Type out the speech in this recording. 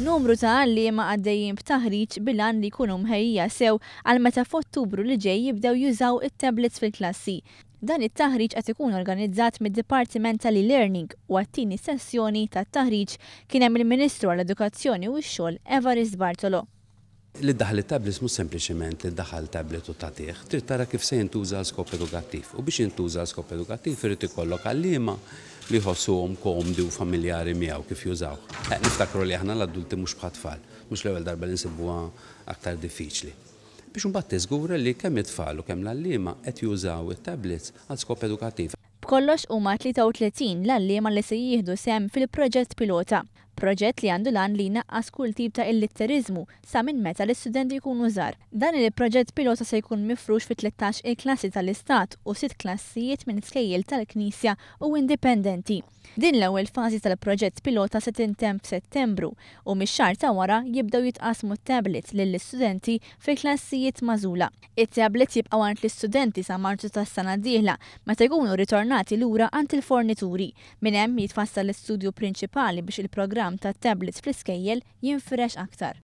Numru ta' għalliema għaddejjin b'taħriġ bil-għan li jkunu mħejjija sew għal meta f'Ottubru li ġej jibdew jużaw it-tablets fil-klassi. Dan it-taħriġ qed ikun organizzat mid-Dipartiment tal-e-Learning u għat-tieni sessjoni tat-taħriġ kien hemm il-Ministru għall-Edukazzjoni u x-Xogħol Evarist Bartolo. Li ddaħħal it-tablets mhux sempliċement li ddaħħal tablet u tagħtih, trid tara kif se jintuża għal skop edukattiv. U biex jintuża għal skop edukattiv irid ikollok għalliema li jħossuhom komdi u familjari miegħu kif jużawh. Niftakru li aħna l-adulti mhux bħat-tfal, mhux l-ewwel darba li nsibuha aktar diffiċli. Biex imbagħad tiżgura li kemm it-tfal u kemm l-għalliema qed jużaw it-tablets għal skop edukattiv. B'kollox huma 33 l-għalliema li se jieħdu sehem fil-proġett pilota. Proġett li għandu l-għan li jnaqqas kull tip ta' illitteriżmu sa minn meta l-istudenti jkunu żgħar. Dan il-proġett pilota se jkun mifrux fi 13 il-klassi tal-istat u sitt klassijiet minn skejjel tal-Knisja u indipendenti. Din l-ewwel fażi tal-proġett pilota se tintemm f'Settembru u mix-xahar ta' wara jibdew jitqassmu t-tablets lill-istudenti fil-klassijiet magħżula. It-tablets jibqgħu għand l-istudenti sa Marzu tas-sena d-dieħla meta jkunu ritornati lura għand il-fornituri. Minn hemm jitfassal l-istudju prinċipali biex il-programm tat-tablets fl-iskejjel jinfirex aktar.